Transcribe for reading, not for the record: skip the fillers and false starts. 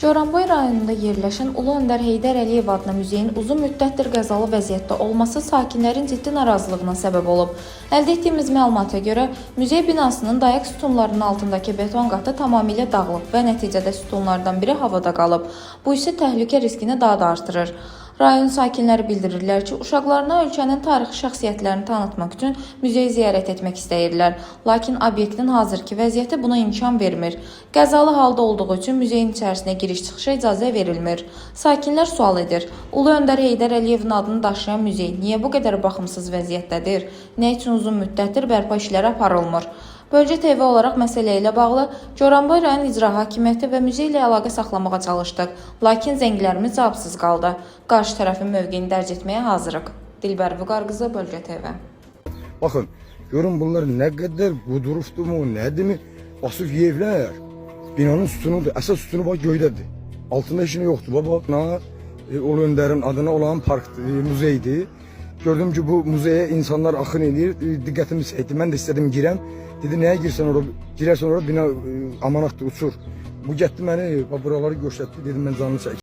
Goranboy rayonunda yerləşən Ulu Öndər Heydər Əliyev adına muzeyin uzun müddətdir qəzalı vəziyyətdə olması sakinlərin ciddi narazılığına səbəb olub. Əldə etdiyimiz məlumata görə, muzey binasının dayaq sütunlarının altındakı beton qatı tamamilə dağılıb və nəticədə sütunlardan biri havada qalıb. Bu isə təhlükə riskini daha da artırır. Rayon sakinləri bildirirlər ki, uşaqlarına ölkənin tarixi şəxsiyyətlərini tanıtmaq üçün muzeyi ziyarət etmək istəyirlər. Lakin obyektin hazırki vəziyyəti buna imkan vermir. Qəzalı halda olduğu üçün muzeyin içərisinə giriş-çıxışa icazə verilmir. Sakinlər sual edir: Ulu Öndər Heydər Əliyevin adını daşıyan muzey niyə bu qədər baxımsız vəziyyətdədir? Nə üçün uzun müddətdir bərpa işləri aparılmır? Bölgə TV olaraq məsələ ilə bağlı Goranboy rayon İcra Hakimiyyəti və muzey ilə əlaqə saxlamağa çalışdıq. Lakin zənglərimiz cavabsız qaldı. Qarşı tərəfin mövqeyini dərc etməyə hazırıq. Dilbər Vüqar qızı, Bölgə TV. Baxın, görün bunlar nə qədər qudurubdur mu, nədir mi? Basıb yeyiblər. Binanın sütunudur. Əsas sütunu bax göydədir. Altında heç nə yoxdur. Baba, bina Ulu Öndərin adına olan parkdır, muzeydir. Gördüm ki, bu muzeyə insanlar axın eləyir. Diqqətimi çəkdi. Mən də istədim girəm. Dedi, nəyə girsən ora? Girərsən ora bina amanatdır, uçur. Bu getdi məni, bax buraları göstərdi. Dedim mən canını çək.